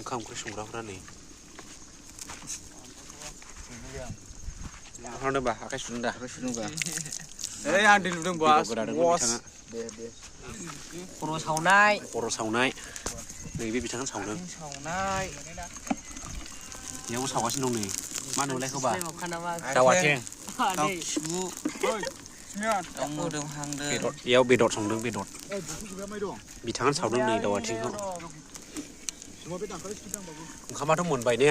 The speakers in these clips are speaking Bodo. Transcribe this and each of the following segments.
ओंखाम ओंख्रि संग्राफोरा नै होनोबा आखाइ सुनो दा ओइ आं दै लुदों बास बिथाङा खर' सावनाय नैबे बिथाङा सावदों बेयावबो सावगासिनो दं नै मा होनोमोनलाय खोबा दाउ आथिं दाउ मोदोम हांदों बेयाव बेदर संदों बेदर बिथाङानो सावदों नै दाउ आथिंखौ ओंखामाथ' मोनबाय ने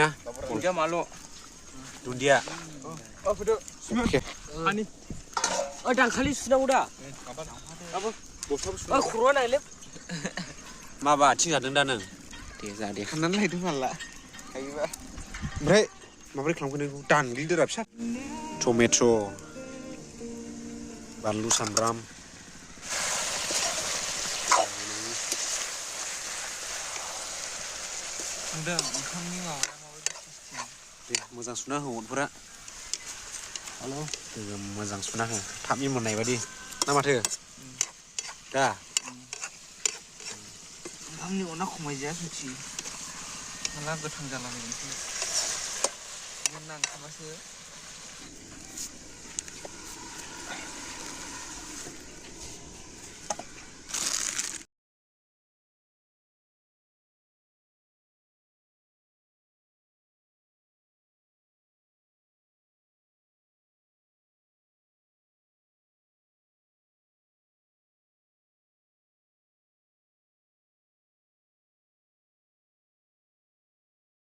दुन्दिया दांखालि सुनांगौ दा खर'आ नायलै माबा आथिं जादों दा नों दे जा दे खानानै लायदों माला हायोबा ओमफ्राय माबोरै खालामगोन नोंखौ दानग्लिदोरा फिसा टमेट' बानलु सामब्राम ओंखामनि माबाया दे मोजां सुना हो अरफोरा मोजां सुना हो थाबनि मोननाय बायदि ना माथो दा ओंखामनि अना खमायजाया सुथि माला गोथां जालांगोनसो मोनना ओंखामासो